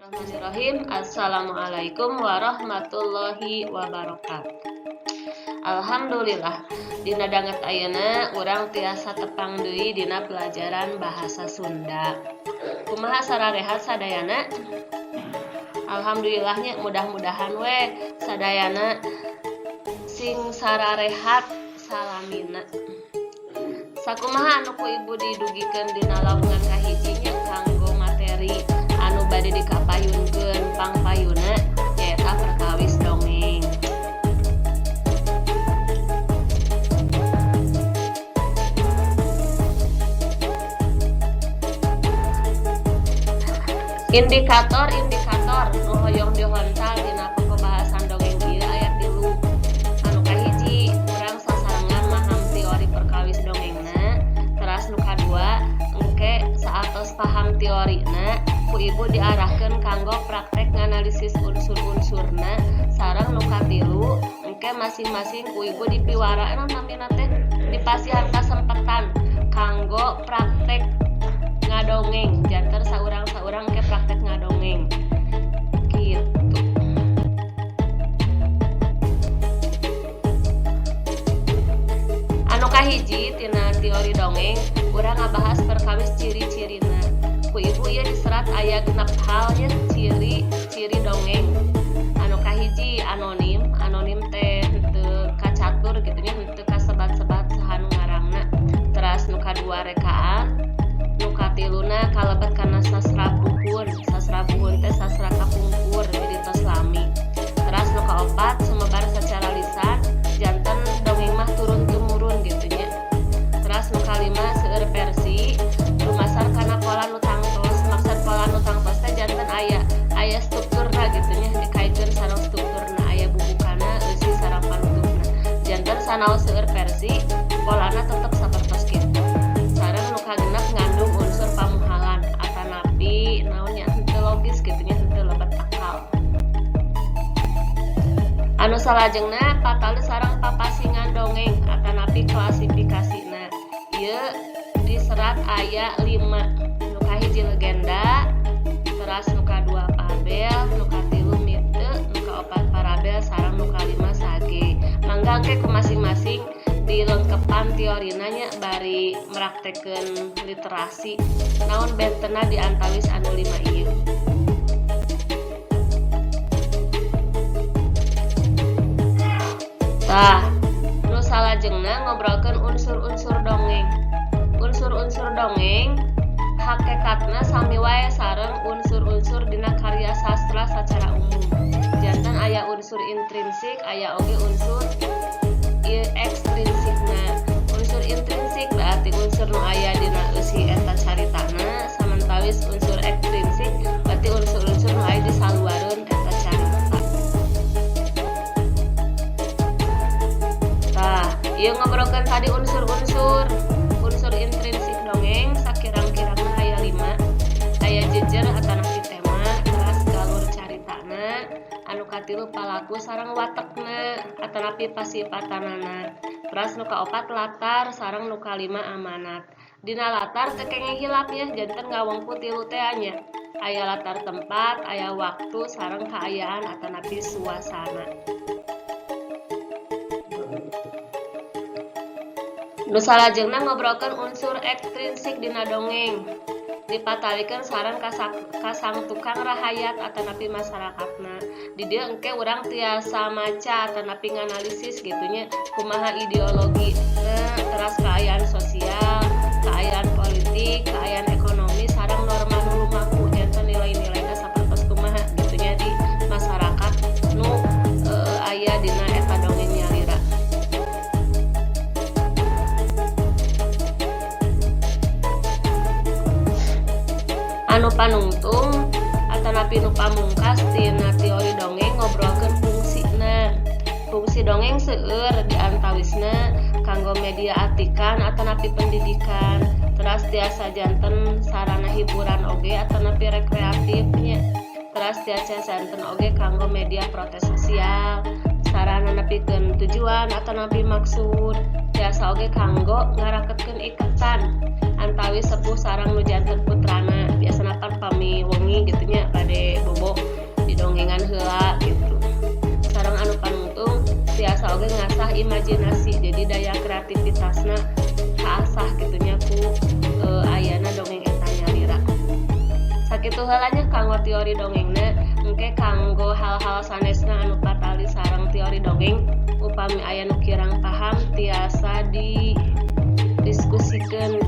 Bismillahirrahmanirrahim. Assalamualaikum warahmatullahi wabarakatuh. Alhamdulillah, dina danget ayeuna urang tiasa tepang deui dina pelajaran bahasa Sunda. Kumaha, sararehat sadayana? Alhamdulillahnya, mudah-mudahan we sadayana sing sararehat salamina. Sakumaha anu ku Ibu didugikeun dina lawungan kahijinya, kanggo materi anu bade dikapayunkeun pangpayuna nyaeta perkawis dongeng. Indikator-indikator nu hoyong dihontal dina pembahasan dongeng ieu aya tilu. Anu kahiji, urang sasarengan maham teori perkawis dongengna. Teras nu kadua, engke saatos paham teorina, ku Ibu diarahkeun kanggo praktek nganalisis unsur-unsurna, sareng nu katilu, engke masing-masing ku Ibu dipiwara, naon namina teh, dipasihan kasempatan kanggo praktek ngadongeng. Janten saurang-saurang ke praktek ngadongeng gitu. Anu kahiji tina teori dongeng, urang ngabahas perkawis ciri-cirina. Ku Ibu ieu diserat aya 6 halnya ciri-ciri dongeng. Anu kahiji, anonim. Anonim teh henteu kacatur gitu nya, henteu kasebat-sebat saha nu ngarangna. Teras nu kadua, rekaan. Nu katiluna, kalebet kana sastra buhun. Sastra buhun teh sastra kapungkur, jadi tos lami. Teras nu kaopat, sumebar secara lisan, janten dongeng mah turun tumurun gitu nya. Teras nu kalima, seueur versi, dumasar kana pola nu tangtos. Maksud pola nu tangtos teh janten aya aya strukturna gitu nya, dikaitkeun sareng strukturna, aya bubukana, eusi sareng panutupna. Janten sanaos seueur versi, polana tetep sapertos kitu. Sareng nu kagenep, ngandung unsur pamuhalan atanapi naon nya, henteu logis gitu nya, henteu lebet akal. Anu salajengna, patali sareng papasingan dongeng atanapi klasifikasina. Ieu diserat aya 5. Nu kahiji, legenda, teras nu kadua, fabel, nu katilu, mite, nu kaopat, parabel, sareng nu kalima, sage. Mangga engke ku masing-masing dilengkepan teorina nya, bari meraktekeun literasi, naon bentena di antawis anu 5 ieu. Tah, nu salajengna ngobrolkeun unsur-unsur dongeng. Unsur-unsur dongeng hakekatna sami wae sareng unsur-unsur dina karya sastra secara umum. Janten aya unsur intrinsik, aya oge unsur ekstrinsikna. Unsur intrinsik berarti unsur nu aya dina eusi eta caritana, samentawis unsur ekstrinsik berarti unsur-unsur nu aya di saluareun eta carita. Tah, ieu ngobrolkeun tadi unsur-unsur. Unsur intrinsik dongeng sakirang-kirangna aya 5. Aya jejer atanapi tema, teras galur caritana, anu katilu, palaku sareng watekna atanapi pasipatanana. Teras nu kaopat, latar, sareng nu kalima, amanat. Dina latar teu kenging hilap nya, janten ngawengku tilu teh nya. Aya latar tempat, aya waktu, sareng kaayaan atanapi suasana. Nu salajengna ngobrolkeun unsur ekstrinsik dina dongeng, dipatalikeun sareng kasang tukang rahayat atanapi masyarakatna. Di dieu engke urang tiasa maca atanapi nganalisis gitu nya, kumaha ideologi teras kaayaan sosial, kaayaan politik, kaayaan ekonomi, sareng norma nu lumaku, janten nilai-nilaina sapertos kumaha gitu nya di masyarakat nu aya dina eta dongeng nyalira. Anu panungtung atanapi nu pamungkas tina teori dongeng, ngobrolkeun fungsina. Fungsi dongeng seueur, di antawisna kanggo media atikan atanapi pendidikan, teras tiasa janten sarana hiburan oge atanapi rekreatifnya, teras tiasa janten oge kanggo media protes sosial, sarana nepikeun tujuan atanapi maksud, tiasa oge kanggo ngaraketkeun iketan antawis sepuh sareng nu janten putrana. Biasana pan pami wengi gitu nya, bade bobo. imajinasi. Jadi daya kreativitasna kaasah kitu nya ku ayana dongeng eta nyalira. Sakitu heula nya kanggo teori dongengna. Engke kanggo hal-hal sanesna anu patali sareng teori dongeng, upami aya nu kirang paham tiasa di diskusikan.